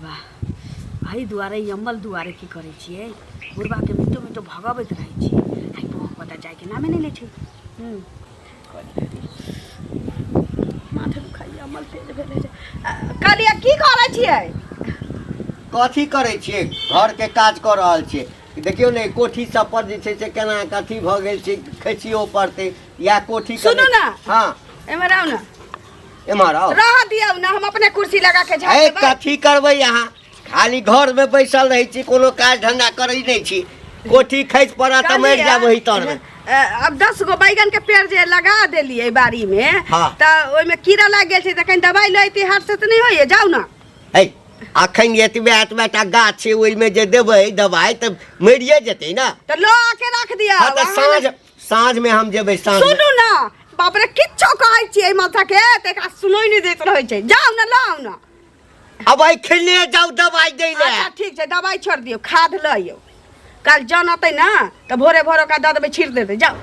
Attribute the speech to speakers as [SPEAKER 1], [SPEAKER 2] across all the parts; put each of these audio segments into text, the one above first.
[SPEAKER 1] बा। एहि दुआरे ई अम्बल दुआरे की करै छियै, बुढ़बाके मिटो मिटो भगबैत रहै छियै। आइ बहक पता जाइके नामे नहि लै छै। माथा दुखाइए, अम्बल तेज भेलै छै। कहलियै की करै छियै?
[SPEAKER 2] कथी करै छियै? घरके काज कऽ रहल छियै। देखियौ ने, कोठी सब पर जे छै से केना कथी भऽ गेल छै, खसियो पड़तै या कोठी।
[SPEAKER 1] सुनू ने।
[SPEAKER 2] हँ।
[SPEAKER 1] एम्हर आउ ने।
[SPEAKER 2] एम्हर आउ।
[SPEAKER 1] रह दियौ ने, हम अपने कुर्सी लगा के झाड़
[SPEAKER 2] ए
[SPEAKER 1] देबै।
[SPEAKER 2] कथी करबै? अहाँ खाली घरमे बैसल रहै छी, कोनो काज धंधा करै नहि छी। कोठी खसि पड़त तऽ मरि जायब ओहि तरमे।
[SPEAKER 1] अब 10 गो बैगन के पेड़ जे लगा देलियै बाड़ी में, तऽ ओहिमे कीड़ा लागि गेल छै, तऽ कनि दवाइ लैती हाथ से तऽ नहि होइए? जाउ ने।
[SPEAKER 2] है, अखन एतबे एतबे टा गाछ छै, ओहिमे जे देबै दवाइ तऽ मरिए जेतै ने।
[SPEAKER 1] तऽ लऽ आके रख दिअ।
[SPEAKER 2] हँ, तऽ साँझ साँझमे हम जेबै, साँझ।
[SPEAKER 1] सुनू ने, बाप रे, किछो कहै छियै एहि माथा के तऽ एकरा सुनै नहि दैत रहै छै। जाउ ने, लाउ ने।
[SPEAKER 2] अब एखने जाउ दवाइ दै लए।
[SPEAKER 1] अच्छा ठीक छै, दवाइ छोड़ि दियौ, खाद लऽ अइयौ। काल्हि जन अतै ने तऽ भोरे भोरे ओकरा दऽ देबै, छीट देतै। जाउ।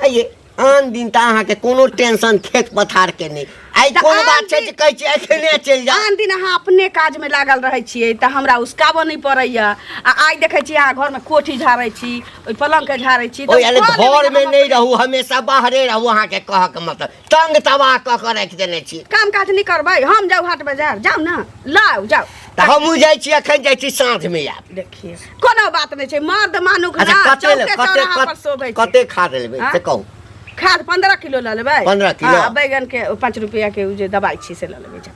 [SPEAKER 2] आइये आन दिन तऽ अहाँके कोनो टेंशन खेत पथारके नहि, आइ
[SPEAKER 1] तऽ
[SPEAKER 2] कोन
[SPEAKER 1] आन
[SPEAKER 2] बात छै
[SPEAKER 1] दिन-
[SPEAKER 2] जे कहै छियै एखने चलि जाउ?
[SPEAKER 1] आन दिन अहाँ अपने काजमे लागल रहै छियै तऽ हमरा उसकाबऽ नहि पड़ैया, आ आइ देखै छी अहाँ घरमे कोठी झाड़ै छी, ओहि पलङ्गके झाड़ै छी, तऽ
[SPEAKER 2] ओहि
[SPEAKER 1] कऽ लेबै
[SPEAKER 2] घरमे
[SPEAKER 1] हम
[SPEAKER 2] नहि
[SPEAKER 1] अपने।
[SPEAKER 2] रहू, हमेशा बाहरे रहू। अहाँके कहऽके मतलब तंग तबाह कऽ कऽ राखि देने छी।
[SPEAKER 1] काम काज नहि करबै? हम जाउ हाट बाजार? जाउ ने, लाउ, जाउ।
[SPEAKER 2] तऽ हमहूँ जाइ छी, एखन जाइ छी, साँझमे आयब।
[SPEAKER 1] देखिए, कोनो बात नहि छै, मर्द मानुख
[SPEAKER 2] अच्छा
[SPEAKER 1] ना
[SPEAKER 2] कते
[SPEAKER 1] चौके
[SPEAKER 2] कते
[SPEAKER 1] चौराहा पर शोभै छै।
[SPEAKER 2] कते खाद लेबै
[SPEAKER 1] आँ?
[SPEAKER 2] से कहू।
[SPEAKER 1] खाद 15 किलो लऽ लेबै।
[SPEAKER 2] 15 किलो?
[SPEAKER 1] हँ, बैगन के 5 रुपया के ओ जे दबाइ छै से लऽ लेबै। जाउ।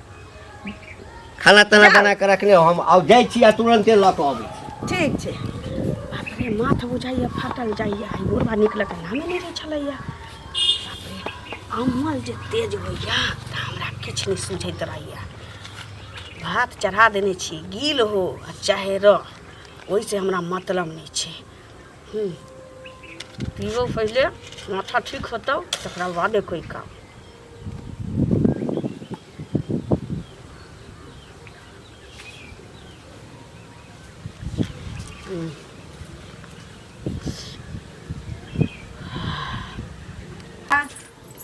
[SPEAKER 2] खाना ताना
[SPEAKER 1] जाउ।
[SPEAKER 2] बना कऽ रखने हो, हम आब जाइ छी आ तुरन्ते लऽ कऽ अबै छी।
[SPEAKER 1] ठीक छै। बाप रे, माथ बुझाइया फाटल जाइया। ई बुढ़बा निकलक नामे नहि लै छलैया। बाप रे, अमल जे तेज होइया तऽ हमरा किछु नहि सुझैत रहैया। भात चढ़ा देने छी, गील हो आ चाहे रह, ओहिसँ हमरा मतलब नहि छै। पीबो पहिले, माथा ठीक होतौ, तकरा बादे कोइ काम।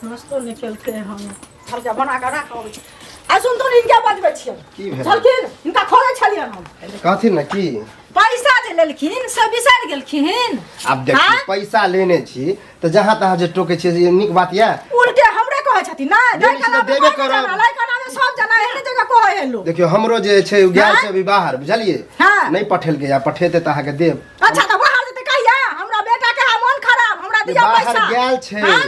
[SPEAKER 3] नाश्तो नहि केलकै हन। हल्का बना कऽ राख, अबै छी। आ सुन तो, हिनका बजबै छियै।
[SPEAKER 4] की भेल?
[SPEAKER 3] छलखिन, हिनका खोलै छलियनि हम।
[SPEAKER 4] कहथिन ने की?
[SPEAKER 3] पैसा जे लेलखिन से बिसरि गेलखिन।
[SPEAKER 4] आब देखियौ,
[SPEAKER 3] हाँ?
[SPEAKER 4] पैसा लेने छी तऽ जहाँ तहाँ जे टोकै छियै से नीक बात यऽ?
[SPEAKER 3] उल्टे हमरे कहै छथिन ने।
[SPEAKER 4] लेने
[SPEAKER 3] लड़का
[SPEAKER 4] छी तऽ
[SPEAKER 3] नामे
[SPEAKER 4] देबे
[SPEAKER 3] कोइ नहि
[SPEAKER 4] करब।
[SPEAKER 3] जाना, लड़का नामे सब जाना, एहने जगह कहै है लोग।
[SPEAKER 4] देखियौ, हमरो जे छै ओ गेल
[SPEAKER 3] हाँ?
[SPEAKER 4] छै अभी बाहर, बुझलियै?
[SPEAKER 3] हाँ।
[SPEAKER 4] नहि पठेलकै, आ पठेतै तऽ अहाँके देब।
[SPEAKER 3] अच्छा, तऽ बाहर जेतै कहिया? हमरा बेटा के है मन खराब, हमरा दिअ
[SPEAKER 4] बाहर
[SPEAKER 3] पैसा।
[SPEAKER 4] गेल छै।
[SPEAKER 3] हाँ?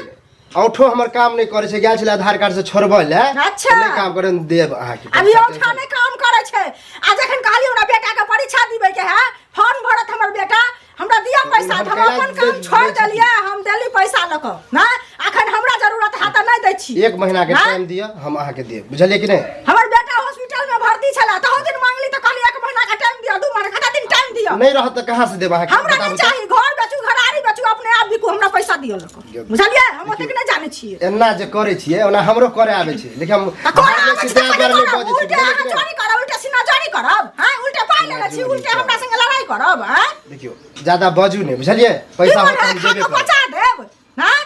[SPEAKER 4] औठो हमर काम नहि करै छै, गेल छलै आधार कार्ड से छोड़बै लए।
[SPEAKER 3] अच्छा।
[SPEAKER 4] नहि काम करे, देब अहाँके
[SPEAKER 3] अभी
[SPEAKER 4] पैसा,
[SPEAKER 3] औठा
[SPEAKER 4] टेंशन
[SPEAKER 3] नहि काम करै छै। आ जखन कहलियै हमरा बेटा के परीक्षा दिबै के है, फॉर्म भरत हमर बेटा, हमरा दिअ पैसा,
[SPEAKER 4] इम्हर
[SPEAKER 3] तऽ हम
[SPEAKER 4] केला
[SPEAKER 3] अपन काम छोड़ि
[SPEAKER 4] दै छथिन।
[SPEAKER 3] देलियै, हम देली पैसा लऽ कऽ। ना अखन हमरा जरूरत है तऽ नहि दै छी।
[SPEAKER 4] एक महीना के
[SPEAKER 3] हाँ?
[SPEAKER 4] टाइम दिअ, हम अहाँके देब, बुझलियै कि नहि?
[SPEAKER 3] हमर बेटा हॉस्पिटल में भर्ती छला, तहु दिन मांगली तऽ कहली एक महीना के टाइम दिअ, 2 महीना कते दिन टाइम दिअ।
[SPEAKER 4] नहि रहत तऽ कहाँ से देब अहाँके?
[SPEAKER 3] हमरा
[SPEAKER 4] बताबू
[SPEAKER 3] नहि
[SPEAKER 4] तऽ।
[SPEAKER 3] चाही, घर बेचू, घरारी बेचू, अपने आप बिकू, हमरा पैसा दिअ लऽ कऽ, बुझलियै? हम ओतेक नहि जानै छियै।
[SPEAKER 4] एना जे करै छियै, ओना हमरो करे आबै छै, लेकिन हम
[SPEAKER 3] तऽ कोना
[SPEAKER 4] हारले
[SPEAKER 3] आबै
[SPEAKER 4] छी
[SPEAKER 3] छै तऽ
[SPEAKER 4] ताहि
[SPEAKER 3] कथी
[SPEAKER 4] दुआरे नहि
[SPEAKER 3] करब?
[SPEAKER 4] बजै छी,
[SPEAKER 3] उल्टे
[SPEAKER 4] बुझलियै
[SPEAKER 3] अहाँ
[SPEAKER 4] कि नहि?
[SPEAKER 3] चोरी करब, उल्टे सीना चोरी करब, हाँ? उल्टे पाइ लेने छी, उल्टे हमरा संगे लड़ाई करब, हाँ?
[SPEAKER 4] देखियौ, ज्यादा बजू नहि, बुझलियै?
[SPEAKER 3] की
[SPEAKER 4] पैसा
[SPEAKER 3] मन
[SPEAKER 4] होत
[SPEAKER 3] है
[SPEAKER 4] हम
[SPEAKER 3] खा
[SPEAKER 4] देबे
[SPEAKER 3] कऽ
[SPEAKER 4] करब।
[SPEAKER 3] पचा देब, हाँ?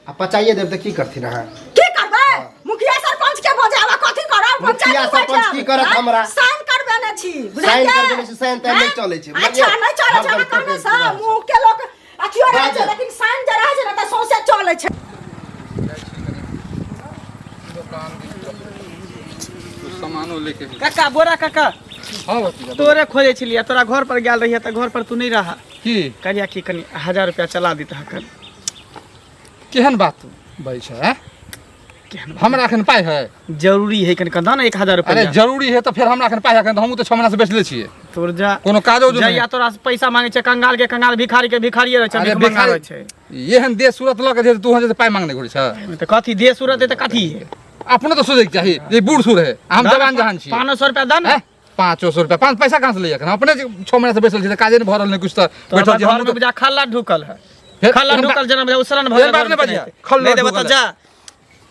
[SPEAKER 4] आ पचाइए देब तऽ की करथिन अहाँ?
[SPEAKER 3] की करबै? मुखिया सरपंच के बजाब आ कथी करब?
[SPEAKER 4] मुखिया
[SPEAKER 3] पंचायत
[SPEAKER 4] सरपंच की करत
[SPEAKER 3] हाँ?
[SPEAKER 4] हमरा?
[SPEAKER 3] साइन करबेने छी,
[SPEAKER 4] साइन
[SPEAKER 3] बुझलियै?
[SPEAKER 4] करबेने छी, साइन ताइन नहि चलै छै, बुझलियै?
[SPEAKER 3] अच्छा, नहि चलै छै।
[SPEAKER 4] हरदम
[SPEAKER 3] अहाँ कहने
[SPEAKER 4] टोकै
[SPEAKER 3] से
[SPEAKER 4] रहै छै।
[SPEAKER 3] मुँह के लोक अथियो रहै छै,
[SPEAKER 4] बाजऽ।
[SPEAKER 3] लेकिन साइन जे रहै छै ने तऽ सौंसे चलै छै।
[SPEAKER 5] सामानो लेके
[SPEAKER 6] काका, बोरा काका।
[SPEAKER 5] हाँ भतीजा।
[SPEAKER 6] तोरे खोजे छलियै, तोरा घर पर गेल रहियै तऽ घर पर तू नहि रहा।
[SPEAKER 5] की?
[SPEAKER 6] कहलियै कि कनि 1000 रुपया चला दितह कन।
[SPEAKER 5] केहन बात बाजै छै, आँय?
[SPEAKER 6] केहन?
[SPEAKER 5] हमरा एखन पाइ है?
[SPEAKER 6] जरूरी है कनि, दऽ ने 1000
[SPEAKER 5] अरे
[SPEAKER 6] रुपया।
[SPEAKER 5] जरूरी है तऽ फेर हमरा एखन पाइ है? एखन तऽ हमहूँ तऽ 6 महीना से बेचले छियै।
[SPEAKER 6] तोर जा
[SPEAKER 5] कोनो काजो जो
[SPEAKER 6] जहिया तोरा से पैसा मांगे छै, कंगाल के कंगाल, भिखारी के भिखारिये रहै छै।
[SPEAKER 5] अरे
[SPEAKER 6] भीख मंगाबै
[SPEAKER 5] भिखारी
[SPEAKER 6] छै।
[SPEAKER 5] एहन देश सूरत लऽ के जे तू जे पाइ मांगने घुरै छ।
[SPEAKER 6] तऽ कथी देश सूरत है तऽ कथी है?
[SPEAKER 5] अपनो तऽ सोचैके चाही जे बूढ़ सूढ़ है, हम जवान जहान छी।
[SPEAKER 6] 500 रुपया दऽ ने।
[SPEAKER 5] हैं? 500 रुपया, पाँच पैसा कहाँ से लैए? एखन अपने जे 6 महीना से बैसल छी तऽ काजे नहि भऽ रहल, नहि किछु, तऽ
[SPEAKER 6] तोरा
[SPEAKER 5] बैठल छी
[SPEAKER 6] घर
[SPEAKER 5] हमहूँ
[SPEAKER 6] में
[SPEAKER 5] तऽ।
[SPEAKER 6] बुझा खल्ला ढुकल है।
[SPEAKER 5] फेर
[SPEAKER 6] खल्ला
[SPEAKER 5] एहन
[SPEAKER 6] ढुकल जेना बुझा उसलन भऽ
[SPEAKER 5] एहन
[SPEAKER 6] गेल
[SPEAKER 5] बात नहि
[SPEAKER 6] घर में।
[SPEAKER 5] बजिया। खल्ला
[SPEAKER 6] नहि देबऽ तऽ
[SPEAKER 5] ढुकल
[SPEAKER 6] जा।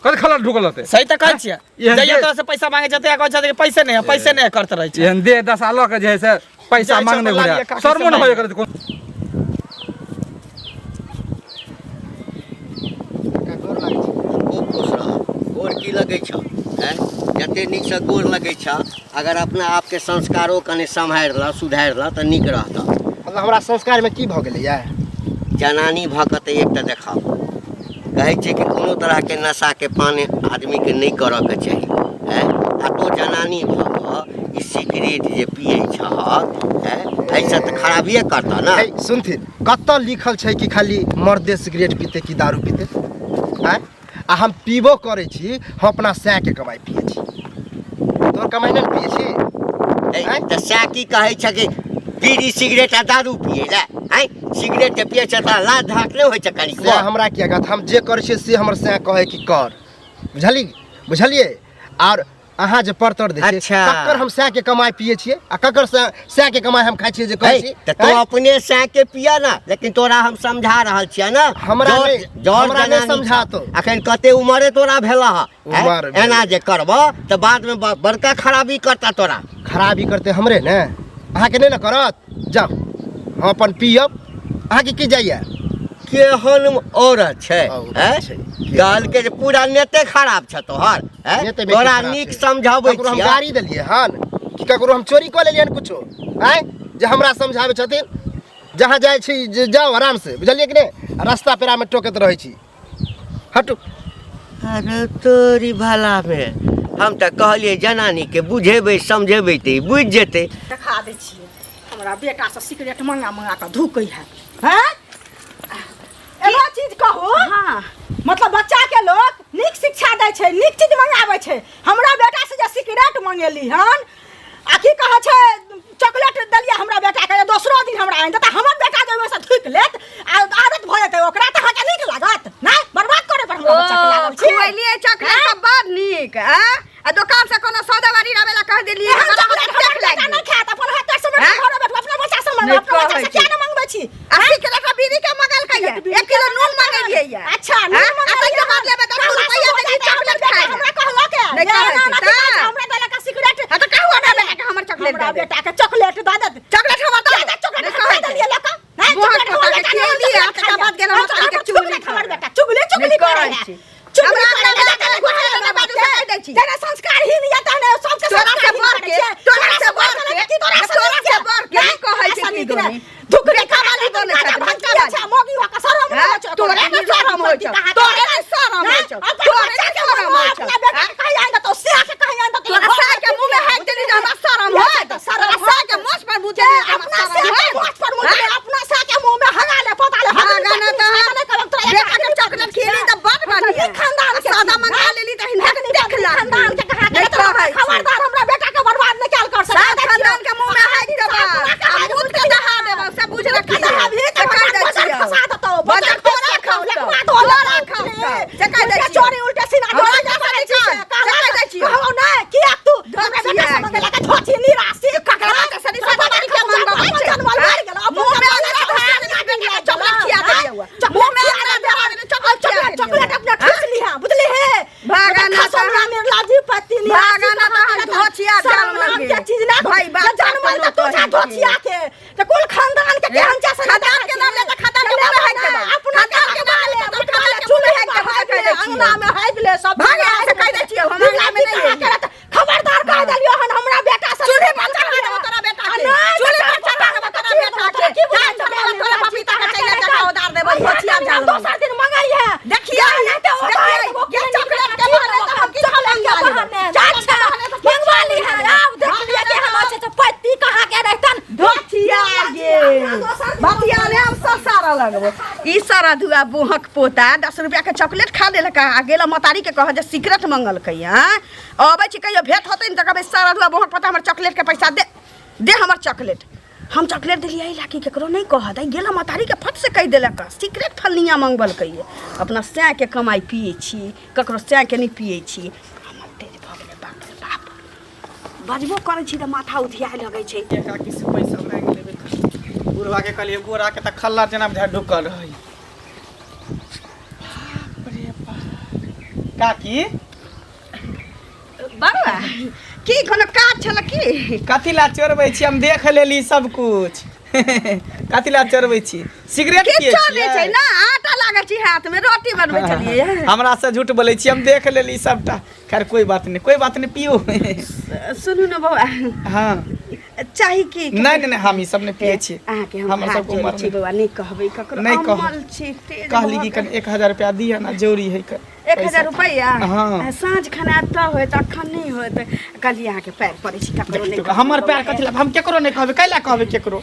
[SPEAKER 5] कथी खल्ला ढुकल रहतै?
[SPEAKER 6] सही तऽ कहै छियै।
[SPEAKER 5] एहन
[SPEAKER 6] जहिया
[SPEAKER 5] देह-
[SPEAKER 6] तोरा से पैसा मांगे छै तहिया कहै छै कि पैसे नहि है, पैसे नहि है, करत रहै छै।
[SPEAKER 5] एहन देह दशा लऽ के जे है से पैसा
[SPEAKER 6] जाइ छै
[SPEAKER 5] मांगने
[SPEAKER 6] अपन
[SPEAKER 5] घुरै
[SPEAKER 6] लालिये काकी से
[SPEAKER 5] शर्मो नहि
[SPEAKER 6] मांगि।
[SPEAKER 5] होइए करैत कोनो।
[SPEAKER 2] काका, गोर लागै छै। खूब खुश रह। गोर की लगै छौ? हैं जते नीकसँ गोर लगै छह, अगर अपना आपके संस्कारो कनि सम्हारि लह, सुधारि लह तऽ नीक रहतह।
[SPEAKER 4] मतलब हमरा संस्कारमे की भऽ गेलैए?
[SPEAKER 2] जनानी भऽ कऽ तऽ एक तऽ देखब कहै छै कि कोनो तरहके नशाके पान आदमीके नहि करऽके चाही। हैं आ तो जनानी भऽ कऽ ई सिगरेट जे पियै छहक, हैं एहिसँ तऽ खराबिए करतह ने।
[SPEAKER 4] है सुनथिन, कतऽ लिखल छै कि खाली मर्दे सिगरेट पीते कि दारू पीते? आँय, आ हम पीबो करै छी, हम अपना सएके कमाइ पियै छी, तोहर कमाइ नहि ने पियै छी।
[SPEAKER 2] है, तऽ सएह की कहै छै कि बीड़ी सिगरेट आ दारू पियै लए? आँय, सिगरेट जे पियै छै तऽ लाज धाक नहि होइ छै कनिकबो?
[SPEAKER 4] सएह हमरा किया कहत? हम जे करै छियै से हमर सएह कहै कि कर, बुझली? बुझलियै? आर अहाँ जे परतर दै छियै,
[SPEAKER 2] अच्छा।
[SPEAKER 4] ककर हम सएह के कमाइ पियै छियै आ ककर सएह के कमाइ हम खाइ छियै जे कहै
[SPEAKER 2] है,
[SPEAKER 4] छी?
[SPEAKER 2] तऽ तू
[SPEAKER 4] आँय?
[SPEAKER 2] अपने सएह के पिया ना, लेकिन तोरा हम समझा रहल छियै ने।
[SPEAKER 4] हमरा
[SPEAKER 2] जर
[SPEAKER 4] हमरा नहि
[SPEAKER 2] जनानी
[SPEAKER 4] समझा
[SPEAKER 2] छह।
[SPEAKER 4] तो।
[SPEAKER 2] अखन कते उमरे तोरा भेल हँ?
[SPEAKER 4] उमर भेल।
[SPEAKER 2] एना जे करबह तऽ बादमे बड़का खराबी करता तोरा।
[SPEAKER 4] खराबी करते हमरे ने, अहाँके नहि ने करत। जाउ, हम अपन पियब, अहाँके की जाइए?
[SPEAKER 2] केहन औरत छै,
[SPEAKER 4] औरत
[SPEAKER 2] हैं?
[SPEAKER 4] छै।
[SPEAKER 2] कहलकै जे पूरा नेते खराब छै तोहर, हैं?
[SPEAKER 4] नेते बेसी
[SPEAKER 2] तोरा
[SPEAKER 4] खराब
[SPEAKER 2] नीक
[SPEAKER 4] छै।
[SPEAKER 2] समझाबै
[SPEAKER 4] ककरो हम
[SPEAKER 2] छियै।
[SPEAKER 4] गाड़ी देलियै हन कि ककरो हम चोरी कऽ लेलियै हन कुछो? आँय, जे हमरा समझाबै छथिन? जहाँ जाइ छी जे जाउ आराम से, बुझलियै कि नहि? आ रास्ता पेरामे टोकैत रहै छी, हटू।
[SPEAKER 2] अरे तोरी भला में हम तऽ कहलियै जनानी के बुझेबै समझेबै तऽ ई बुझि जेतै।
[SPEAKER 3] देखा दै छियै, हमरा बेटा से सिगरेट मंगा मंगा कऽ धूकै है। हैं, एगो चीज कहू?
[SPEAKER 1] हाँ।
[SPEAKER 3] मतलब बच्चा के लोग नीक शिक्षा दै छै, नीक चीज मंगाबै छै। हमरा बेटा से जे सिगरेट मंगेली हन आ की कहै छै चॉकलेट देलियै हमरा बेटा के, दोसरो दिन हमरा आनि देता, हमर बेटा जे ओहिमे से थूकि लेत आ आदत भऽ जेतै ओकरा, तऽ अहाँके नीक लागत नहि? बर्बाद करे पर हमरा बच्चा के लागल छी।
[SPEAKER 7] खुएलियै चॉकलेट तऽ बड़ नीक। आ आ दोकान से कोनो सौदाबारी आबै ला कह देलियै,
[SPEAKER 3] एहन
[SPEAKER 7] हमरा
[SPEAKER 3] चॉकलेट
[SPEAKER 7] देख
[SPEAKER 3] हमर
[SPEAKER 7] लागि
[SPEAKER 3] बेटा नहि खायत। अपन हाथ से
[SPEAKER 7] हैं?
[SPEAKER 3] घर बैठू, अपना बच्चा से मंगबै,
[SPEAKER 7] नहि
[SPEAKER 3] अपना बच्चा
[SPEAKER 7] कहै
[SPEAKER 3] से
[SPEAKER 7] छी।
[SPEAKER 3] किया नहि मंगबै छी?
[SPEAKER 7] आ सिगरेट आ बीड़ी के मंगलकै
[SPEAKER 3] सिगरेट, बीड़ी
[SPEAKER 7] 1 किलो
[SPEAKER 3] के
[SPEAKER 7] नून मंगेलियै ये।
[SPEAKER 3] अच्छा, नून
[SPEAKER 7] हैं? आ
[SPEAKER 3] मंगेलियै
[SPEAKER 7] ताहिके बाद लेबै 10
[SPEAKER 3] कहला
[SPEAKER 7] रुपैआ
[SPEAKER 3] से
[SPEAKER 7] देली
[SPEAKER 3] हो जाता,
[SPEAKER 7] चॉकलेट
[SPEAKER 3] हमर
[SPEAKER 7] खाइ
[SPEAKER 3] बेटा
[SPEAKER 7] लए।
[SPEAKER 3] हमरा कहलक है,
[SPEAKER 7] नहि
[SPEAKER 3] जे
[SPEAKER 7] कहै
[SPEAKER 3] एना
[SPEAKER 7] छी
[SPEAKER 3] एना
[SPEAKER 7] तऽ।
[SPEAKER 3] की बात छै, हमरा देलक है सिगरेट।
[SPEAKER 7] हाँ, तऽ कहू हमरा बेटा के हमर चॉकलेट
[SPEAKER 3] हमरा
[SPEAKER 7] दऽ दे।
[SPEAKER 3] बेटा के चॉकलेट दऽ देत।
[SPEAKER 7] चॉकलेट हमरा दऽ
[SPEAKER 3] दे,
[SPEAKER 7] दे।
[SPEAKER 3] चॉकलेट
[SPEAKER 7] नहि
[SPEAKER 3] हमरा
[SPEAKER 7] कहै
[SPEAKER 3] देलियै
[SPEAKER 7] छै।
[SPEAKER 3] लऽ कऽ। नहि,
[SPEAKER 7] मुँह
[SPEAKER 3] चॉकलेट
[SPEAKER 7] पोता
[SPEAKER 3] हमरा
[SPEAKER 7] के
[SPEAKER 3] बेटा नहि
[SPEAKER 7] खियेलियै,
[SPEAKER 3] चॉकलेट
[SPEAKER 7] तकर बाद गेल
[SPEAKER 3] खाइए।
[SPEAKER 7] हमर
[SPEAKER 3] हम
[SPEAKER 7] के
[SPEAKER 3] चुगली
[SPEAKER 7] चुगली
[SPEAKER 3] हमर
[SPEAKER 7] करै।
[SPEAKER 3] बेटा चुगली चुगली
[SPEAKER 7] नहि
[SPEAKER 3] करै
[SPEAKER 7] करै
[SPEAKER 3] है।
[SPEAKER 7] छी।
[SPEAKER 3] चुगली
[SPEAKER 7] हमरा
[SPEAKER 3] करै
[SPEAKER 7] अपना
[SPEAKER 3] है,
[SPEAKER 7] बेटा के
[SPEAKER 3] गुहार
[SPEAKER 7] गुहार
[SPEAKER 3] लगा
[SPEAKER 7] बाजू
[SPEAKER 3] छै।
[SPEAKER 7] से कहि दै छी।
[SPEAKER 3] जेना संस्कारहीन यऽ तहने सबके
[SPEAKER 7] तोरा से
[SPEAKER 3] संस्कारहीन
[SPEAKER 7] बढ़
[SPEAKER 3] करै
[SPEAKER 7] के,
[SPEAKER 3] छै।
[SPEAKER 7] तोरा से बढ़ के,
[SPEAKER 3] की तोरा से
[SPEAKER 7] तोरा
[SPEAKER 3] नीक
[SPEAKER 7] से
[SPEAKER 3] है?
[SPEAKER 7] बढ़ के
[SPEAKER 3] नहि,
[SPEAKER 7] कहै छै
[SPEAKER 3] ऐसा
[SPEAKER 7] की
[SPEAKER 3] नीक
[SPEAKER 7] दोनी।
[SPEAKER 3] नहि। धुकरी
[SPEAKER 7] बेटा वाली बनै
[SPEAKER 3] गाजा
[SPEAKER 7] छथि,
[SPEAKER 3] भांग
[SPEAKER 7] भंटा
[SPEAKER 3] पियै
[SPEAKER 7] वाली।
[SPEAKER 3] छै, मौगी भऽ कऽ शरम नहि
[SPEAKER 7] हैं?
[SPEAKER 3] होइ छै ओकरा।
[SPEAKER 7] तोरे ने शरम होइ छौ, तोरे ने शरम होइ छौ,
[SPEAKER 3] अपन
[SPEAKER 7] तोरे
[SPEAKER 3] बच्चा
[SPEAKER 7] ने
[SPEAKER 3] के
[SPEAKER 7] शरम
[SPEAKER 3] मङ्गो,
[SPEAKER 7] होइ छौ।
[SPEAKER 3] अपना बेटा के कहि आनि देतौ, सएह के कहि आनि देतौ।
[SPEAKER 7] तोरा साय के मुँह में हाथ देली जे हमरा शरम होयत?
[SPEAKER 3] शरम
[SPEAKER 7] तोरा साय के मोछ पर मुँह देली जे हमरा
[SPEAKER 3] अपना
[SPEAKER 7] शरम
[SPEAKER 3] साय के
[SPEAKER 7] होयत?
[SPEAKER 3] मोछ पर मुँह देले, अपना साय के मुँह में हगा ले, पोता ले,
[SPEAKER 7] हगा
[SPEAKER 3] हगा
[SPEAKER 7] ना तऽ
[SPEAKER 3] नहि करब तोरा।
[SPEAKER 7] बेटा के चॉकलेट खिएली तऽ बड़ बढ़िया।
[SPEAKER 3] ई खानदान के
[SPEAKER 7] आ सादा
[SPEAKER 3] छी,
[SPEAKER 7] मंगा
[SPEAKER 3] हैं?
[SPEAKER 7] लेली तऽ हिनका देख लाग।
[SPEAKER 3] खानदान के कहा के
[SPEAKER 7] नहि
[SPEAKER 3] तोरा
[SPEAKER 7] कहै छी।
[SPEAKER 3] खबरदार हमरा बेटा के बर्बाद नहि कैल कर
[SPEAKER 7] सब
[SPEAKER 3] सकै।
[SPEAKER 7] खानदान के मुँह में हाथ देबा आ मुँह के दहा देबा, सब बुझ रखी।
[SPEAKER 3] दहाबही तऽ
[SPEAKER 7] से कहि दै
[SPEAKER 3] बजर
[SPEAKER 7] छियौ।
[SPEAKER 3] खसा देतौ,
[SPEAKER 7] बजर
[SPEAKER 3] बजर
[SPEAKER 7] तोरा
[SPEAKER 3] खसतौ,
[SPEAKER 7] खसतौ,
[SPEAKER 3] लकवा
[SPEAKER 7] तोरा
[SPEAKER 3] धोलक,
[SPEAKER 7] खसतौ। से कहि दै छियौ।
[SPEAKER 3] चोरी उल्टे सीधा
[SPEAKER 7] हमरा
[SPEAKER 3] ढोलक
[SPEAKER 7] जे
[SPEAKER 3] करै छी,
[SPEAKER 7] से कहि दै छियौ।
[SPEAKER 3] कहौ नहि, किया तू हमरा बेटा
[SPEAKER 7] धोतिया
[SPEAKER 3] से मंगेला के धोती निराशी
[SPEAKER 7] ककरा के सनी सदाबारी के मंगबै छै?
[SPEAKER 3] जनमल मरि गेल, अपन
[SPEAKER 7] मुँह में
[SPEAKER 3] जनमल
[SPEAKER 7] अंदर
[SPEAKER 3] धरा
[SPEAKER 7] धरा
[SPEAKER 3] देली,
[SPEAKER 7] देली, बेटा के चॉकलेट खिया देलियौ।
[SPEAKER 3] चॉकलेट
[SPEAKER 7] मुँह में
[SPEAKER 3] खिया
[SPEAKER 7] अंदर धरा देली, चॉकलेट खिया
[SPEAKER 3] चॉकलेट
[SPEAKER 7] देलियौ।
[SPEAKER 3] चॉकलेट अपना ठूस लिहा, बुझली हे?
[SPEAKER 7] भागा ना
[SPEAKER 3] खसम
[SPEAKER 7] तहन।
[SPEAKER 3] निर्लाजी पति
[SPEAKER 7] भागा ना तहन धोतिया
[SPEAKER 3] शरम
[SPEAKER 7] जाल
[SPEAKER 3] नाम
[SPEAKER 7] लगे।
[SPEAKER 3] के चीज ना
[SPEAKER 7] भाई बाप
[SPEAKER 3] जनमल
[SPEAKER 7] का
[SPEAKER 3] तऽ तू जा
[SPEAKER 7] कोनो कहै
[SPEAKER 3] धोतिया के तऽ कुल खानदान के केहन छै से
[SPEAKER 7] खानदान के नाम ले तऽ खानदान के मुँह में हाइक देबौ।
[SPEAKER 3] अपना
[SPEAKER 7] खानदान के नाम ले तऽ खानदान के मुँह में हाइक देबौ, से कहि दै छियौ।
[SPEAKER 3] अंगना में हाइक ले सब।
[SPEAKER 7] भाग यहाँ से, कहि दै छियौ, हम अंगना में नहि एलियै।
[SPEAKER 3] खबरदार कह देलियौ हन हमरा बेटा से
[SPEAKER 7] चूल्हे पर चढ़ा देबौ तोरा बेटा के। चूल्हे पर चढ़ा देबौ तोरा बेटा के। जा चढ़ा तोरा पपीता के चलि जा उधार देबौ, धोतिया जाल में।
[SPEAKER 3] दोसर दिन मंगाई है।
[SPEAKER 7] देखियै,
[SPEAKER 3] नहीं तऽ ओ
[SPEAKER 7] देखियै, ये चॉकलेट के बहाने तऽ हम किछु मंगा लेबै।
[SPEAKER 3] अच्छा मंगवा ली है। आब देख लिअ कि हम छै पति कहाँ के रहतन।
[SPEAKER 7] धोतिया गे बतिया ने हम ससारा लगबो। ई सारा धुआ बोहक पोता 10 रुपया के चॉकलेट खा लेलक आ गेल मतारी के कह जे सिगरेट मंगलकै। आँ, अबै छी कहियो भेंट होतै ने तऽ कहबै सारा धुआ बोहक पोता, हमर चॉकलेट के पैसा दे दे, हमर चॉकलेट।
[SPEAKER 1] हम चॉकलेट देलियै एहि लए कि केकरो नहि कहत। आइ गेल मतारी के फट से कहि देलक सिगरेट फलनिया मंगबलकै। अपना सएके कमाइ पियै छी, ककरो सएके नहि पियै छी। हमर तेज भऽ गेलै, बाप रे बाप। बजबो करै छी तऽ माथा उधियाए लगै छै।
[SPEAKER 6] काकी से पैसा मांगि लेबै। बुढ़वा के कहलियै गोरा के तऽ खल्ला जेना बुझाइ ढुकल रहै। बाप रे बाप। काकी
[SPEAKER 7] बौआ, की कोनो काज छल की?
[SPEAKER 6] कथी ला चोरबै छी? हम देख लेली सब कुछ। कथी ला चोरबै छी सिगरेट पियै
[SPEAKER 7] किछो नहि
[SPEAKER 6] छियै
[SPEAKER 7] छै ना आटा लागल छी हाथ में रोटी बनबै छलियै
[SPEAKER 6] हमरा से झूठ बोलै छी हम देख लेली सबटा खैर कोई बात नहीं कोई बात नहीं पियो
[SPEAKER 7] सुनू ने बौआ
[SPEAKER 6] हाँ
[SPEAKER 7] चाही की
[SPEAKER 6] नहीं नहीं नहीं हम ई सब नहीं पियै छी
[SPEAKER 7] अहाँके हम
[SPEAKER 6] हमर
[SPEAKER 7] हाथ
[SPEAKER 6] सबके
[SPEAKER 7] जोड़ै
[SPEAKER 6] उमर
[SPEAKER 7] छी
[SPEAKER 6] नहि।
[SPEAKER 7] बौआ नहि कहबै ककरो
[SPEAKER 6] नहि कहब।
[SPEAKER 7] अमल छी तेज
[SPEAKER 6] कहली
[SPEAKER 7] भऽ
[SPEAKER 6] कि
[SPEAKER 7] गेल।
[SPEAKER 6] कनि 1000 रुपया दिअ ना जरूरी है के
[SPEAKER 7] 1000 रुपैआ
[SPEAKER 6] हाँ।
[SPEAKER 7] साँझ खाना तऽ होयत अखन नहि होयत कहलियै अहाँके पैर पड़ै छी ककरो नहि कहबै
[SPEAKER 6] हमर पैर कथी ला हम केकरो नहि कहबै कैला कहबै केकरो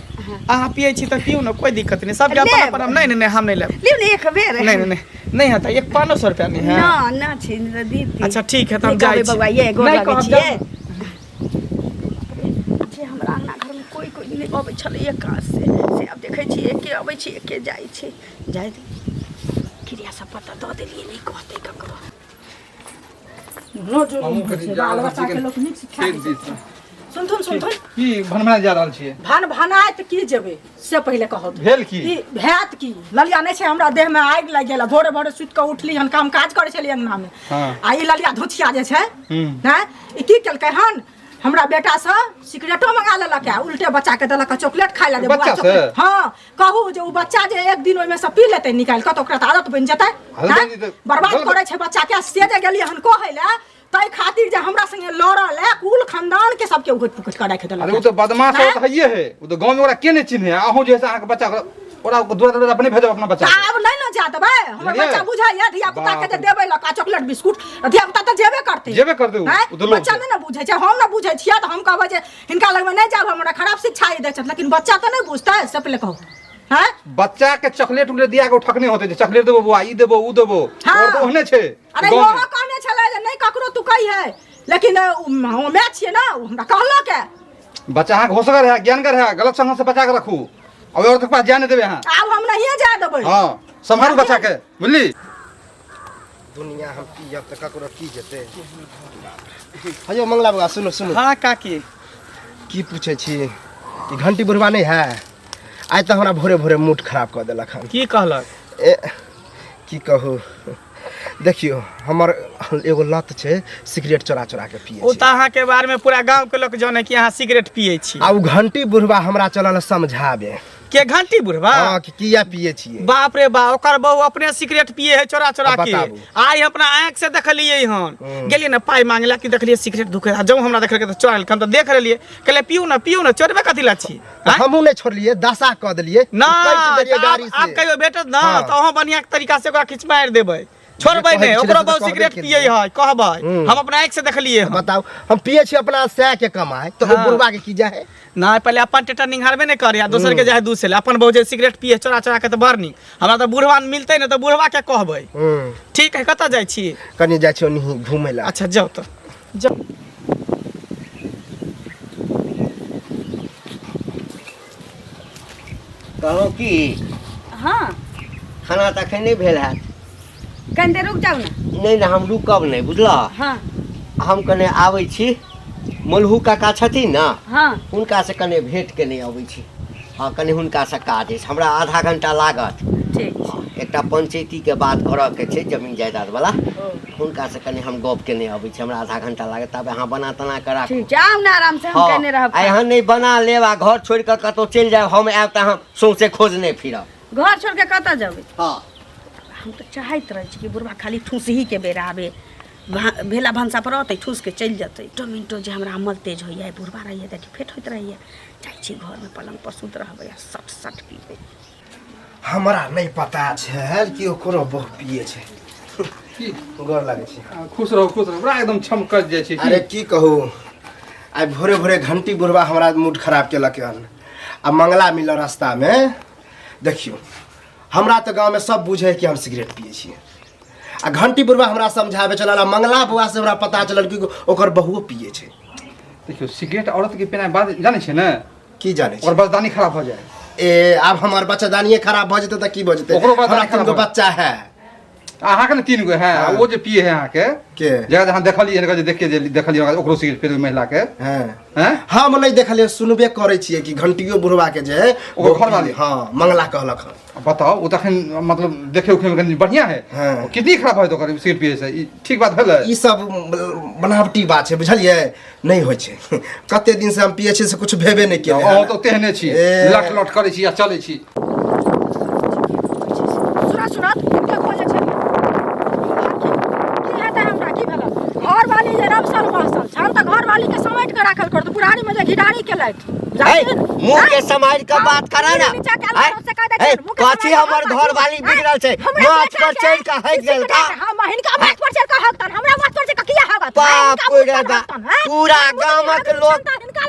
[SPEAKER 6] अहाँ पियै छी तऽ पियू ने कोई दिक्कत नहि सबके अपन
[SPEAKER 7] लेब।
[SPEAKER 6] अपन नहीं नहीं नहीं हम नहीं लेब
[SPEAKER 7] लियौ ने एक बेर
[SPEAKER 6] नहीं नहीं नहीं नहीं है तऽ एक 500 रुपया नहीं है
[SPEAKER 7] ना ना छी दीदी
[SPEAKER 6] अच्छा ठीक है तऽ हम
[SPEAKER 7] नहि
[SPEAKER 6] जाइ
[SPEAKER 7] कहबै
[SPEAKER 6] छी
[SPEAKER 7] बौआ ये गोर
[SPEAKER 6] नहि
[SPEAKER 7] लगै
[SPEAKER 6] कहब,
[SPEAKER 7] छियै
[SPEAKER 6] जाउ।
[SPEAKER 7] जे हमरा अङ्गना घरमे कोइ कोइ नहि अबै छलै एक काज से से आब देखै छियै एके अबै छै एके जाइ छै जाइ क्रिया सब पता दऽ देलियै नहि कहतै ककरो
[SPEAKER 3] नो जो
[SPEAKER 5] हमहूँ कनि जा
[SPEAKER 3] बाल
[SPEAKER 5] रहल छी
[SPEAKER 3] बच्चा के
[SPEAKER 5] कनि
[SPEAKER 3] लोक नीक शिक्षा
[SPEAKER 5] खेत
[SPEAKER 3] दै
[SPEAKER 5] दिस।
[SPEAKER 3] छै। सुनथुन सुनथुन
[SPEAKER 5] की भनभना जा रहल छियै
[SPEAKER 3] भन भनाइत की जेबै से पहिले कहू
[SPEAKER 5] भेल की
[SPEAKER 3] ई भैत की ललिया नहि छै हमरा देह में आगि लागि गेल भोरे भोरे सुति कऽ उठली हन काम काज करै छलियै अंगना में
[SPEAKER 5] हाँ।
[SPEAKER 3] आ ई ललिया धुछिया जे छै
[SPEAKER 5] हम्म।
[SPEAKER 3] हैं ई की केलकै हन हमरा बेटा से सिगरेटो मंगा लेलक है उल्टे बच्चा के देलक है चॉकलेट खाय ला जे बौआ
[SPEAKER 5] बच्चा से?
[SPEAKER 3] चॉकलेट हाँ कहू जे उ बच्चा जे एक दिन ओहिमे से पी लेतै निकालि कऽ तऽ ओकरा तऽ आदत बनि जेतै
[SPEAKER 5] आदत
[SPEAKER 3] हैं?
[SPEAKER 5] बनि जेतै।
[SPEAKER 3] बर्बाद
[SPEAKER 5] गलत-
[SPEAKER 3] करै छै बच्चा के से जे गेलियै हन कहै लए ताहि खातिर जे हमरा संगे लड़ल है कुल खानदान के सबके उघटि पुकटि कऽ राखि देलक
[SPEAKER 5] अरे ओ तऽ बदमाश
[SPEAKER 3] हैं?
[SPEAKER 5] है, ओ तऽ हइए है ओ तऽ गाँव में ओकरा के नहि चिन्हे अहूँ जे है से अहाँके बच्चा ओकरा दूरा दूरा अपने भेजब अपना बच्चा
[SPEAKER 3] तऽ आब नहि ने जा देबै हमर
[SPEAKER 5] बुझलियै?
[SPEAKER 3] बच्चा बुझैया धिया पुता के जे
[SPEAKER 5] बाप रे।
[SPEAKER 3] देबै लका चॉकलेट बिस्कुट धिया पुता तऽ जेबे करतै
[SPEAKER 5] जेबे करतै उ,
[SPEAKER 3] हैं?
[SPEAKER 5] उ तऽ लोभ
[SPEAKER 3] बच्चा
[SPEAKER 5] छै।
[SPEAKER 3] नहि ने बुझै छै हम ने बुझै छियै तऽ हम कहबै जे हिनका लगमे नहि जायब हमरा खराब शिक्षा ई दै छथि लेकिन बच्चा तऽ नहि बुझतै से पहिले कहू हैं
[SPEAKER 5] बच्चा के चॉकलेट उकलेट दिया के ओ ठकने होते जे चॉकलेट देबो बौआ ई देबो उ देबो
[SPEAKER 3] हाँ।
[SPEAKER 5] और तऽ ओहने छै
[SPEAKER 3] अरे
[SPEAKER 5] गाँव में।
[SPEAKER 3] इहो कहने छलै जे नहि ककरो तू कहिहे लेकिन हम माय छियै ने ओ हमरा कहलक है
[SPEAKER 5] बच्चा अहाँके होशगर है ज्ञानगर है गलत संगत से बचा के रखू और औरत के पास जाए नहीं देबै अहाँ
[SPEAKER 3] आब हम नहिए जाय देबै
[SPEAKER 5] हाँ सम्हारू बच्चा के बुझली
[SPEAKER 4] दुनिया हम पियब तऽ ककरो की जेतै हयो मंगला बाबा सुनू सुनू
[SPEAKER 6] हाँ काकी
[SPEAKER 4] की पूछै छी ई घंटी बुढ़वा नहि है आइ तऽ हमरा भोरे भोरे मूड खराब कऽ देलक हन
[SPEAKER 6] की कहलक
[SPEAKER 4] ए की कहू देखियौ हमर एगो लत छै सिगरेट चोरा चोरा के पिए
[SPEAKER 6] ओ तऽ अहाँके बारे में पूरा गांव के लोग जाने कि अहाँ सिगरेट पिए छी
[SPEAKER 4] आ उ घंटी बुढ़वा हमरा चलल समझाबे
[SPEAKER 6] के घंटी बुढ़वा
[SPEAKER 4] हाँ कि किया पिए छियै
[SPEAKER 6] बाप रे बा ओकर बहू अपने सिगरेट पिए है चोरा चोरा
[SPEAKER 4] अब
[SPEAKER 6] के
[SPEAKER 4] बताबू।
[SPEAKER 6] आइ अपना आँख से देखलिए हन गेलिए ने पाइ मांगे ला कि देखलिए सिगरेट धुके आ जब हमरा देखलकै तऽ चोरा हम तऽ देख लेलिए कहलिए पियू ना पियू ना चोरबे कथी ला छी
[SPEAKER 4] तऽ हमहूँ नहि छोड़लियै दशा कऽ देलियै
[SPEAKER 6] ना
[SPEAKER 4] काटि देलियै
[SPEAKER 6] तऽ आब
[SPEAKER 4] गाड़ी
[SPEAKER 6] आब
[SPEAKER 4] से
[SPEAKER 6] कहियो भेटत ना
[SPEAKER 4] हाँ।
[SPEAKER 6] तऽ अहाँ बढ़िया तरीका से ओकरा खींच मारि देबै छोड़बै
[SPEAKER 4] जे
[SPEAKER 6] नहि
[SPEAKER 4] कहै
[SPEAKER 6] ओकरो
[SPEAKER 4] छलै से
[SPEAKER 6] बहु
[SPEAKER 4] तऽ कहबे
[SPEAKER 6] सिगरेट
[SPEAKER 4] केलियै।
[SPEAKER 6] पियै है कहबै
[SPEAKER 4] हम्म।
[SPEAKER 6] हम अपना आँखि से देखलिए हन
[SPEAKER 4] बताउ हम पिए छी अपना सए के कमाइ तऽ ओ
[SPEAKER 6] हाँ।
[SPEAKER 4] बुढ़वा के की जाए
[SPEAKER 6] ना पहले अपन टेटर निहारबे नहि करे आ दोसर के जाए दूसरे अपन बहु जे सिगरेट पिए चोरा चोरा के तऽ बड़ नीक हमरा तऽ बुढ़वा मिलतै ने तऽ बुढ़वा के कहबै
[SPEAKER 4] हम्म।
[SPEAKER 6] ठीक है कतऽ जाइ छी
[SPEAKER 4] कनि जाइ छी ओनही घूमै लए
[SPEAKER 6] अच्छा जाउ तऽ जाउ
[SPEAKER 2] कहलहुँ की
[SPEAKER 7] हाँ
[SPEAKER 2] खाना तऽ एखन नहि भेल हैत
[SPEAKER 7] कनि देर रुक जाउ ने
[SPEAKER 2] नहि नहि हम रुकब नहि बुझलह
[SPEAKER 7] हाँ
[SPEAKER 2] हम कने आबै छी मलहू काका छथिन ने
[SPEAKER 7] हाँ
[SPEAKER 2] हुनकासँ कने भेँट केने अबै छी हँ कने हुनकासँ काज अछि हमरा आधा घंटा लागत
[SPEAKER 7] ठीक छै
[SPEAKER 2] एकटा पंचैतीके बात करऽके छै जमीन जायदादवला हुनकासँ कने हम गप केने अबै छी हमरा आधा घंटा लागत ताबे अहाँ बना तना कऽ राखू
[SPEAKER 7] ठीक छै आउ ने आराम से हम
[SPEAKER 2] हँ
[SPEAKER 7] केने रहब
[SPEAKER 2] आ एहन नहि बना लेब आ घर छोड़ि कऽ कतहु चलि जायब हम आयब तऽ अहाँ सौँसे खोजने फिरब
[SPEAKER 7] घर छोड़ के कतऽ जेबै
[SPEAKER 2] हँ
[SPEAKER 7] हम तऽ चाहैत रहै छी कि बुढ़बा खाली ठूसहीके बेर आबे भेला भनसा पर रहतै ठूस के चलि जेतै मिनटो मिनटो जे हमरा अमल तेज होइए बुढ़बा रहैए तऽ फेट होइत रहैए जाइ छी घरमे पलङ्ग पर सुति रहबै आ सट सट पीबै
[SPEAKER 4] हमरा नहि पता छै कि ओकरो बहु पिए छै
[SPEAKER 5] की
[SPEAKER 4] गोर लागै छै
[SPEAKER 5] खुश रहू खुश रहू बड़ा एकदम छमकत जाइ छै
[SPEAKER 4] अरे की कहू आइ भोरे भोरे घंटी बुढ़वा हमरा मूड खराब केलक हन आ मंगला मिलल रास्तामे देखियौ हमरा तऽ गाँवमे सब बुझै कि हम सिगरेट पिए छियै आ घंटी बुढ़वा हमरा समझाबै चलल आ मंगला बौआ से हमरा पता चलल कि ओकर बहुओ पिए छै
[SPEAKER 5] देखियौ सिगरेट औरत के पीना बाद जानै छै ने
[SPEAKER 4] की जानै
[SPEAKER 5] ओकर
[SPEAKER 4] छै
[SPEAKER 5] बचदानी खराब भऽ जाए
[SPEAKER 4] ए आब हमर बच्चादानिए खराब भऽ जेतै तऽ की भऽ जेतै
[SPEAKER 5] ओकरो बच्चादानी
[SPEAKER 4] हमरा तीन गो
[SPEAKER 5] खराब भऽ
[SPEAKER 4] बच्चा है
[SPEAKER 5] अहाँके ने 3 गो है।
[SPEAKER 4] हाँ।
[SPEAKER 5] ओ जे पिए है अहाँके
[SPEAKER 4] के?
[SPEAKER 5] जगह जहाँ देखलियै हिनकर जे देख के जे देखलियै ओकरो सिगरेट पिए महिला के।
[SPEAKER 4] हाँ।
[SPEAKER 5] हैं?
[SPEAKER 4] हम नहि देखलियै, सुनबे करै छियै कि घंटियो बुढ़वा के जे है
[SPEAKER 5] ओकर घरवाली?
[SPEAKER 4] हाँ, मंगला कहलक हन।
[SPEAKER 5] बताओ, ओ तखन मतलब देखे उखे में कनि बढ़िया है।
[SPEAKER 4] हाँ।
[SPEAKER 5] कितनी खराब है तो ओकर सिगरेट पिए से ई ठीक बात भेलै?
[SPEAKER 4] ई सब बनावटी बात छै, बुझलियै? नहि होइ छै। कते दिन से हम पिए छियै से कुछ भेबे नहि केलै।
[SPEAKER 5] अहाँ तऽ तेहने छी,
[SPEAKER 4] ए।
[SPEAKER 5] लट लट करै छी आ चलै छी।
[SPEAKER 3] सुना सुना, हिनका खोजे छलियै। की हेतै हमरा, की भेल? घरवाली जे रमसल बहसल छन तऽ घरवाली के समेट के राखल कर, बुढ़ारी में जे घिढारी केलथि।
[SPEAKER 2] ए, मुंह के सम्हारि के बात करा ना। ए, ए, कथी हमर घरवाली बिगड़ल छै? माथ पर चढ़ि के हगि गेल का? बाप रे बा, पूरा गामक लोक,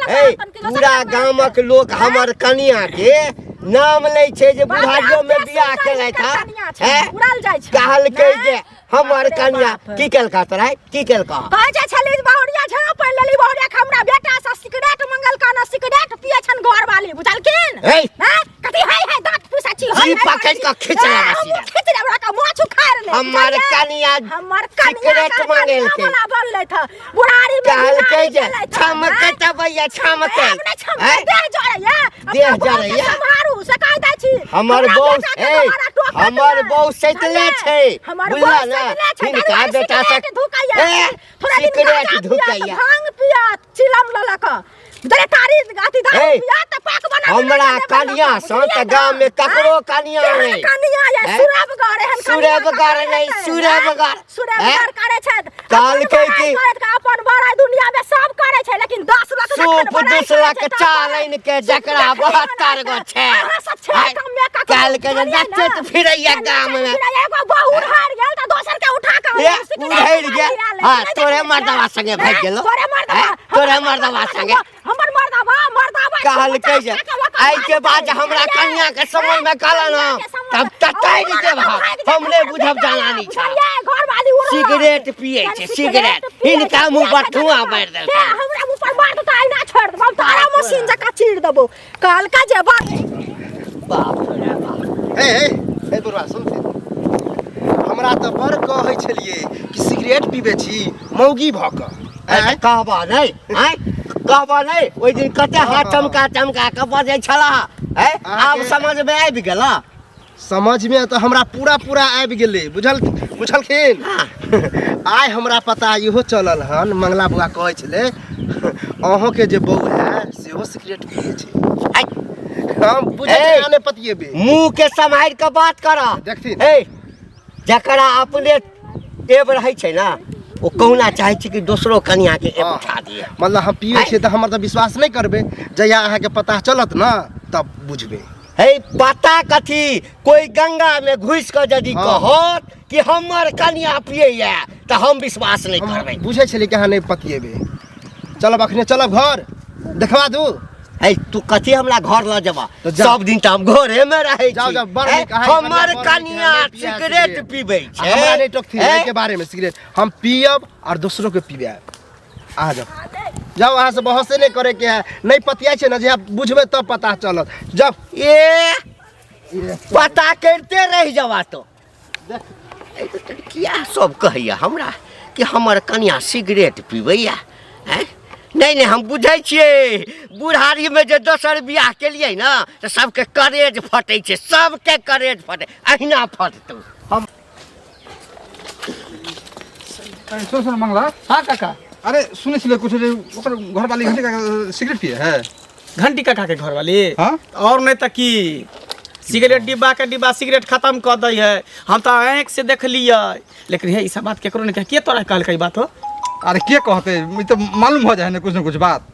[SPEAKER 2] ए, पूरा गामक लोक हमर कनिया के नाम लै छै जे बुढ़ारियो में बियाह केलथि हँ। हैं?
[SPEAKER 3] उड़ल जाइ छै।
[SPEAKER 2] कहलकै जे हमर
[SPEAKER 3] बाप रे
[SPEAKER 2] कनिया
[SPEAKER 3] बाप।
[SPEAKER 2] की केलका तोरा? की केलका?
[SPEAKER 3] कहै छै छली जे बहुरिया झड़ा पड़ि लेली, बहुरिया के हमरा बेटा से सिगरेट मंगलका न, सिगरेट पिए छन घरवाली, बुझलखिन?
[SPEAKER 2] हे।
[SPEAKER 3] हैं? कथी है है दांत पीसै छी?
[SPEAKER 2] जी पकड़ि कऽ खींच लेबा
[SPEAKER 3] हमहूँ
[SPEAKER 2] सीधा।
[SPEAKER 3] खींच लेब, हमरा के माछ उखाड़ि लेब,
[SPEAKER 2] हमर
[SPEAKER 3] बुझलियै?
[SPEAKER 2] कनिया
[SPEAKER 3] हमर कनिया
[SPEAKER 2] सिगरेट
[SPEAKER 3] के
[SPEAKER 2] मंगेलकै।
[SPEAKER 3] कनिया वाला बनलै थ बुढ़ारी में
[SPEAKER 2] कहलकै
[SPEAKER 3] घिढारी
[SPEAKER 2] जे
[SPEAKER 3] केलथि हन,
[SPEAKER 2] छमकैत अबैया, छमकैत।
[SPEAKER 3] हम नहि छमकैत,
[SPEAKER 2] हैं?
[SPEAKER 3] देह जरैया। अपना
[SPEAKER 2] देह
[SPEAKER 3] बहू के
[SPEAKER 2] जरैया।
[SPEAKER 3] सम्हारू से कहि दै छी।
[SPEAKER 2] हमर
[SPEAKER 3] हमरा
[SPEAKER 2] बहू
[SPEAKER 3] बेटा के
[SPEAKER 2] ए,
[SPEAKER 3] दोबारा टोकत
[SPEAKER 2] हमर
[SPEAKER 3] नहि।
[SPEAKER 2] बहू सैतले
[SPEAKER 3] बुझलियै?
[SPEAKER 2] छै।
[SPEAKER 3] हमर
[SPEAKER 2] बुझला
[SPEAKER 3] बहू
[SPEAKER 2] ने?
[SPEAKER 3] सैतले छै,
[SPEAKER 2] हिनका
[SPEAKER 3] ताहि दुआरे
[SPEAKER 2] बेटा से
[SPEAKER 3] सिगरेट धुकैया।
[SPEAKER 2] ए,
[SPEAKER 3] थोड़ा दिन
[SPEAKER 2] सिगरेट
[SPEAKER 3] गाँजा पियत,
[SPEAKER 2] धुकैया।
[SPEAKER 3] भांग पियत, चिलम लऽ लऽ कऽ। बुझलियै? तारी अथी दारू
[SPEAKER 2] ए,
[SPEAKER 3] पियत तऽ पाक बना
[SPEAKER 2] हमरा
[SPEAKER 3] बना कऽ
[SPEAKER 2] कनिया
[SPEAKER 3] देबै
[SPEAKER 2] सँ तऽ
[SPEAKER 3] बुझलियै
[SPEAKER 2] गाम में
[SPEAKER 3] ने?
[SPEAKER 2] ककरो कनिया
[SPEAKER 3] तेहन
[SPEAKER 2] नहि।
[SPEAKER 3] कनिया ये,
[SPEAKER 2] हैं?
[SPEAKER 3] सुरभगर एहन कनिया
[SPEAKER 2] सुरभगर
[SPEAKER 3] ककरो
[SPEAKER 2] नहि,
[SPEAKER 3] हेतै,
[SPEAKER 2] सुरभगर।
[SPEAKER 3] हैं? सुरभगर
[SPEAKER 2] हैं?
[SPEAKER 3] करै छथि।
[SPEAKER 2] कहलकै
[SPEAKER 3] अपन
[SPEAKER 2] कि
[SPEAKER 3] बड़ाइ करैत, अपन बड़ाइ दुनिया में सब करै छै, लेकिन 10 लाख जखन
[SPEAKER 2] सूप
[SPEAKER 3] बड़ाइ करै
[SPEAKER 2] दुसलक
[SPEAKER 3] छै, तब
[SPEAKER 2] चालनि के
[SPEAKER 3] सूप
[SPEAKER 2] जकरा
[SPEAKER 3] जखन
[SPEAKER 2] 72 गो छै।
[SPEAKER 3] अहाँ सब छै
[SPEAKER 2] हैं?
[SPEAKER 3] कमे ककरो,
[SPEAKER 2] कहलकै जे
[SPEAKER 3] बुझलियै ने?
[SPEAKER 2] नचैत फिरैया गाम में।
[SPEAKER 3] नचैत फिरैया, एगो बहू उड़ारि गेल तऽ दोसर के उठा कऽ
[SPEAKER 2] ए,
[SPEAKER 3] सिगरेट
[SPEAKER 2] उड़ारि
[SPEAKER 3] वाली
[SPEAKER 2] गेल।
[SPEAKER 3] आयल।
[SPEAKER 2] हाँ,
[SPEAKER 3] नहि
[SPEAKER 2] तोरे
[SPEAKER 3] देखै छियै?
[SPEAKER 2] मर्दबा संगे भागि
[SPEAKER 3] हैं?
[SPEAKER 2] गेलौ।
[SPEAKER 3] तोरे मर्दबा,
[SPEAKER 2] हैं? तोरे
[SPEAKER 3] हमर
[SPEAKER 2] मर्दबा संगे।
[SPEAKER 3] हमर मर्दबा, मर्दबा
[SPEAKER 2] कहलकै जे आइ के बाद जे हमरा कनिया के समझ में कहलन हँ, तब ततरि देब हम। हम नहि बुझब जनानी छह। सिगरेट पियै छै, सिगरेट। हिनका मुँह पर धुआं मारि देलकै।
[SPEAKER 3] हमरा मुँह पर मार देतौ, आइ ना छोड़ि देबौ, हम तारा मशीन जकाँ चीर देबौ। कहलका जे बाप
[SPEAKER 2] बाप रे बाप।
[SPEAKER 4] हे हे हे बुढ़वा सुनथिन, हमरा तऽ बड़ कहै छलियै कि सिगरेट पीबै छी मौगी भऽ कऽ।
[SPEAKER 2] आँय? कहबा नहि, आँय? कहबा नहि, ओहि दिन कते हाथ चमका चमका कऽ बजै छलाह। आँय? आब समझमे आबि गेल?
[SPEAKER 4] समझमे तऽ हमरा पूरा पूरा आबि गेलै, बुझल बुझलखिन? आइ हमरा पता इहो चलल हन, मंगला बुआ कहै छलै अहूँके जे बहू है सेहो सिगरेट पियै छै।
[SPEAKER 2] आइ,
[SPEAKER 4] हम बुझै
[SPEAKER 2] ए,
[SPEAKER 4] छियै अहाँ नहि पतियेबै।
[SPEAKER 2] मुँह के सम्हारि कऽ बात कर।
[SPEAKER 4] देखथिन।
[SPEAKER 2] ए, जकरा अपने एब रहै छै ने, ओ कहुना चाहै छै कि दोसरो कनिया के एब
[SPEAKER 4] हाँ।
[SPEAKER 2] उठा दिए।
[SPEAKER 4] मतलब हम पियै छियै तऽ हमर तऽ विश्वास नहि करबै, जहिया अहाँके पता चलत ने तब बुझबै।
[SPEAKER 2] हे, पता कथी, कोई गंगा में घुसि कऽ यदि
[SPEAKER 4] हाँ।
[SPEAKER 2] कहत कि हमर कनिया पियैया तऽ हम विश्वास नहि
[SPEAKER 4] हम
[SPEAKER 2] करबै।
[SPEAKER 4] बुझै छलियै कि अहाँ नहि पतियेबै। चलब, अखने चलब घर देखवा दू।
[SPEAKER 2] हे, तू कथी हमरा घर लऽ जेबा?
[SPEAKER 4] तऽ जाउ।
[SPEAKER 2] सब दिन तऽ हम घरे में रहै
[SPEAKER 4] जाउ,
[SPEAKER 2] छी।
[SPEAKER 4] जाउ, बड़
[SPEAKER 2] हे,
[SPEAKER 4] नीक, अहाँके
[SPEAKER 2] हमर
[SPEAKER 4] कनिया बड़ नीक है,
[SPEAKER 2] कनिया
[SPEAKER 4] नहि पियै
[SPEAKER 2] सिगरेट
[SPEAKER 4] सिगरेट।
[SPEAKER 2] पीबै
[SPEAKER 4] आ
[SPEAKER 2] छै।
[SPEAKER 4] हमरा नहि टोकथिन
[SPEAKER 2] हे?
[SPEAKER 4] एहिके बारेमे, सिगरेट हम पियब आओर दोसरो के पिबायब। अहाँ जाउ जाउ, अहाँ से बहसे नहि करैके है। नहि पतियाइ छै ने, जहिया बुझबै तब पता चलत। जाउ।
[SPEAKER 2] ए, पता करिते रहि जबा तो। किया सब कहैया हमरा कि हमर कनिया सिगरेट पीबैया? हैं? नहि नहि, हम बुझै छियै, बुढ़ारीमे जे दोसर बियाह केलियै ने तऽ सबके करेज फटै छै, सबके करेज फटै, अहिना फटतौ। हम
[SPEAKER 5] अरे, सुन सुन मंगला।
[SPEAKER 6] हाँ काका।
[SPEAKER 5] अरे सुनै छलियै कुछ जे ओकर घरवाली घंटी काका सिगरेट पिए है।
[SPEAKER 6] घंटी काका के घरवाली?
[SPEAKER 5] हाँ।
[SPEAKER 6] और नहीं तऽ की, सिगरेट डिब्बा के डिब्बा सिगरेट खत्म कऽ दै है। हम तऽ आँखि से देखलियै, लेकिन हे, ई सब बात केकरो नहीं कह। के तोरा कहलकै ई बात हो?
[SPEAKER 5] अरे के कहते, ई तऽ मालूम भऽ जाइ है ने कुछ ने कुछ बात।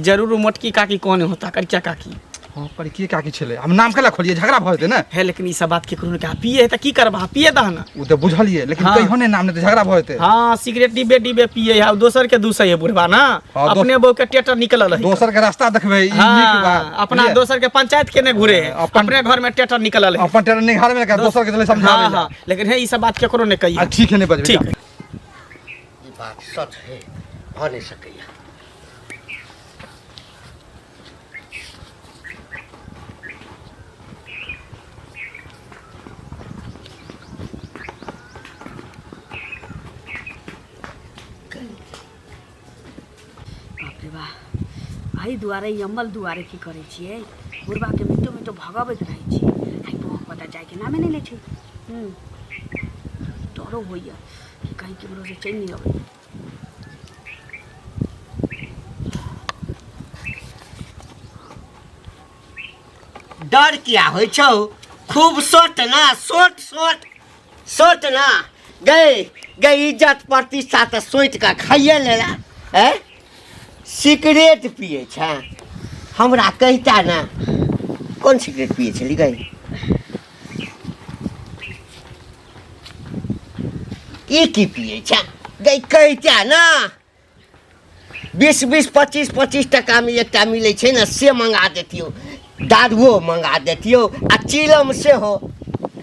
[SPEAKER 6] जरूर मोटकी काकी कौन होता, करिया काकी।
[SPEAKER 5] हाँ, पर के काकी छलै, हम नाम केला खोलिए, झगड़ा भऽ जेतै ने।
[SPEAKER 6] हे, लेकिन ई सब बात केकरो नहीं कह। पिए है तऽ की करबा, पिए दह ना।
[SPEAKER 5] ओ तऽ बुझलियै, लेकिन
[SPEAKER 6] हाँ।
[SPEAKER 5] कहियो नहि नाम, नहि तऽ झगड़ा भऽ जेतै।
[SPEAKER 6] हाँ, सिगरेट डिब्बे डिब्बे पिए है, दोसर के दूसै है बुढ़बा ना।
[SPEAKER 5] हाँ,
[SPEAKER 6] अपने बहू के टेटर निकलल है।
[SPEAKER 5] दोसर के रास्ता देखबै ई नीक
[SPEAKER 6] हाँ,
[SPEAKER 5] बात।
[SPEAKER 6] अपना
[SPEAKER 5] बुझलियै?
[SPEAKER 6] दोसर के पंचायत के नहीं घुरे है, अपने घर में टेटर निकलल है।
[SPEAKER 5] अपन टेटर निहार में दोसर के चले समझाबै
[SPEAKER 6] हाँ,
[SPEAKER 5] लए।
[SPEAKER 6] हाँ, लेकिन हे, ई सब बात केकरो नहीं कहिए।
[SPEAKER 5] आ ठीक है, नहि बजबै।
[SPEAKER 6] ठीक है।
[SPEAKER 2] ई बात सच है, भऽ नहि सकैया।
[SPEAKER 1] बा, एहि दुआरे ई अम्बल दुआरे की करै छियै, बुढ़बाके मिटो मिटो भगबैत रहै छियै। आइ बौआ पता जाइके नामे नहि लै छै। डरो होइए कि कहीं केम्हरोसँ चलि नहि अबै।
[SPEAKER 2] डर किया होइ छौ? खूब सोट ना, सोट सोट सोट ना। गई गई, इज्जत प्रतिष्ठा तऽ सोचि कऽ खाइए लेला। हैं, सिगरेट पियै छै? हमरा कहिता ने, कोन सिगरेट पियै छली गई? ई की पियै छै गई? कहिता ने। 20 20 25 25 टकामे एकटा मिलै छै ने, से मंगा देतियौ। दारुओ मंगा देतियौ आ चिलम सेहो।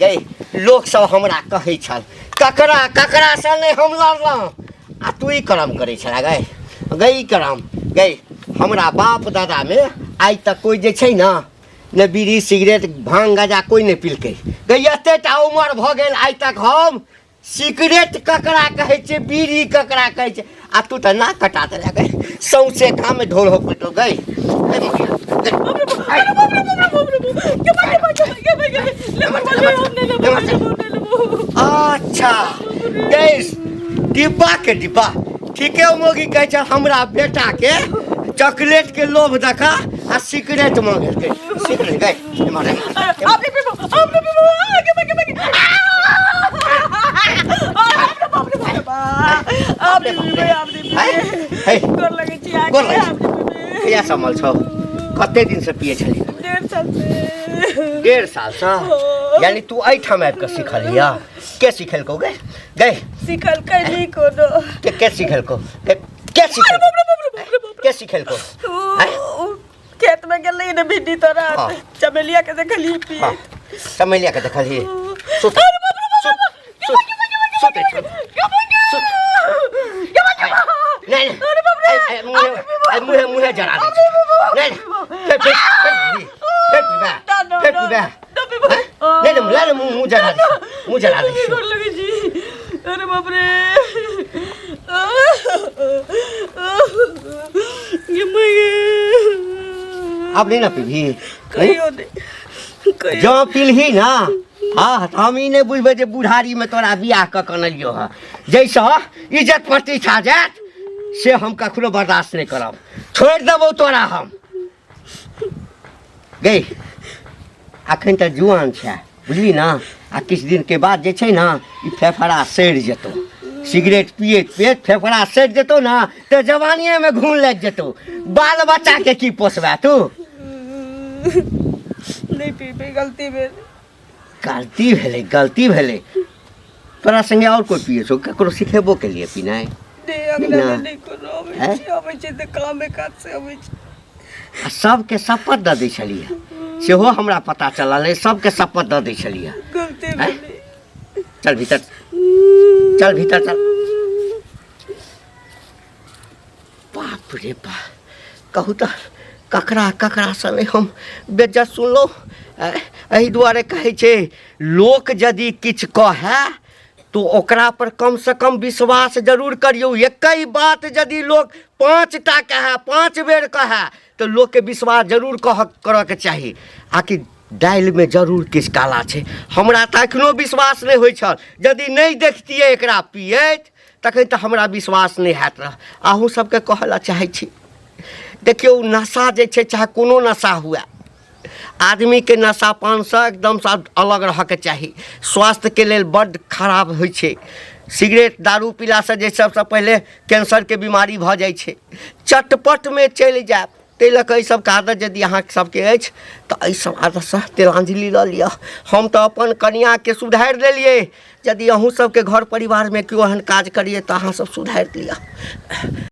[SPEAKER 2] गई, लोकसभ हमरा कहै छल, ककरा ककरासँ नहि हम लड़लहुँ, आ तू ई करम करै छला गई। गई, ई करम गई, हमरा बाप दादामे आइ तक कोइ जे छै ने, ने बीड़ी सिगरेट भांग गाजा कोइ नहि पिलकै गई। एतेक टा उमर भऽ गेल, आइ तक हम सिगरेट ककरा कहै छै, बीड़ी ककरा कहै छै, आ तू तऽ नाक कटा देलक। सौंसे गाममे ढोल हो पिटो गई। अच्छा गई, डिब्बा के डिब्बा ठीके मोगी कहै छै, हमरा बेटा के चॉकलेट के लोभ देखा आ सिगरेट मांगलकै। सिगरेट गई, एम्हर एम्हर। कहिया समल छौ? कते दिन से पिए छली?
[SPEAKER 3] 1.5 साल से।
[SPEAKER 2] 1.5 सालसँ? यानी तू एहिठाम आबि कऽ सिखलिह? के सिखेलकौ गे? गई?
[SPEAKER 3] सिखलकै नहि कोनो।
[SPEAKER 2] के के सिखेलकौ? के के सिखेलकौ? के सिखेलकौ?
[SPEAKER 3] खेत में गेलै ने भिंडी तोरा चमेलिया के देखली पी।
[SPEAKER 2] हाँ, चमेलिया के देखली। सुत सुत सुत सुत सुत। नहीं नहीं, मुँहे मुँहे मुँहे जरा दे। नहीं नहीं, फिर फिर फिर फिर पीबा, फिर पीबा। नहीं नहीं, नहीं, मुँह मुँह जरा दे, मुँह जरा दे।
[SPEAKER 3] अरे बाप रे, ये मैं
[SPEAKER 2] अब नहीं ना पीबी?
[SPEAKER 3] कहियो नहीं।
[SPEAKER 2] जँ पीलही ना, हाँ, तऽ हम ई नहि बुझबै जे बुढ़ारीमे तोरा बियाह कऽ कऽ अनलियौ हँ। जाहिसँ इज्जत प्रतिष्ठा जायत, से हम कखनो बर्दाश्त नहि करब। छोड़ि देबौ तोरा हम। गई, अखन तऽ जुआन छै, बुझली ने? आ किछु दिनके बाद जे छै ने, ई फेफड़ा सड़ि जेतौ। सिगरेट पियैत पियैत फेफड़ा सड़ि जेतौ ने, तऽ जवानिएमे घून लागि जेतौ। बाल बच्चाके की पोसबै तू?
[SPEAKER 3] नहीं पीबे, गलती भेल।
[SPEAKER 2] गलती भेलै, गलती भेलै। तोरा संगे आओर कोइ पियै छौ? ककरो सिखेबो केलियै पिनाइ?
[SPEAKER 3] नहि, अंगना मे नहि कोनो अबै छै। अबै छै तऽ कामे काज से अबै छै।
[SPEAKER 2] आ सबके शपथ दऽ दै छलियै, सेहो हमरा पता चलल अइ। सबके शपथ दऽ दै छलियै।
[SPEAKER 3] गलती भेलै।
[SPEAKER 2] चल भीतर चल, भीतर चल। बाप रे बाप, कहू तऽ ककरा ककरासँ नहि हम बेज्जत सुनलहुँ। एहि दुआरे कहै छै, लोक यदि किछु कहए तो ओकरा पर कमसँ कम विश्वास जरूर करियौ। एकहि बात यदि लोक 5टा कहए, 5 बेर कहए, तऽ लोकके विश्वास जरूर कह करऽके चाही। आकि दालिमे जरूर किछु काला छै। हमरा तऽ एखनो विश्वास नहि होइ छल। यदि नहि देखतियै एकरा पियैत, तखन तऽ हमरा विश्वास नहि हैत रह। अहूँ सबके कहऽ लए चाहै छी, देखियौ, नशा जे छै, चाहे कोनो नशा हुए, आदमीके नशा पानसँ एकदमसँ अलग रहऽके चाही। स्वास्थ्यके लेल बड्ड खराब होइ छै। सिगरेट दारू पीलासँ जे सबसँ पहिले कैंसरके बीमारी भऽ जाइ छै, चटपटमे चलि जायब। ताहि लऽ कऽ एहि सबके आदत यदि अहाँ सबके अछि, तऽ एहि सब आदतसँ तिलाञ्जलि लऽ लिअ। हम तऽ अपन कनिआँके सुधारि देलियै। यदि अहूँ सबके घर परिवारमे केओ एहन काज करैए, तऽ अहाँ सब सुधारि लिअ।